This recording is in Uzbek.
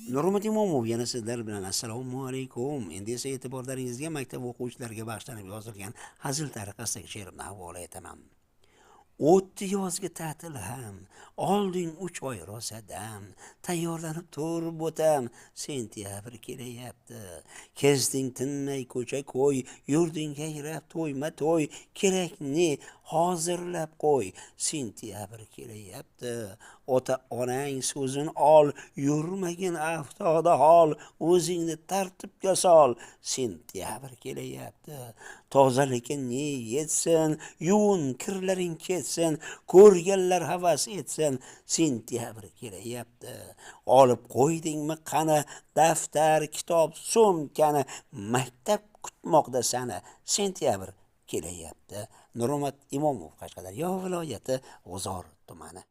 Nurmat Imomov yana sizlar bilan, assalomu alaykum. Endi esa e'tiborlaringizga maktab o'quvchilariga bag'ishlanib yozilgan hazil tariqasidagi she'rimni havola etaman. O'tdi yozgi ta'til ham, olding 3 oy rosa dam, tayyorlanib tur, bo'tam, sentyabr kelayapti. Kezding tinmay ko'cha ko'y, yurding yayrab to'yma to'y, kerakni hozirlab qo'y, sentyabr kelayapti. Ota onang so'zin ol, yurmagin aftoda hol, o'zingni tartibga sol, sentyabr kelayapti. Tozalikka ne yetsin, yuvin, kirlaring ketsin, ko'rganlar havas etsin, sentyabr kelayapti. Olib qo'ydingmi qani daftar, kitob, sumkani, maktab kutmoqda sani, sentyabr kelayapti. Nurmat Imomov, Qashqadaryo viloyati, G'uzor tumani.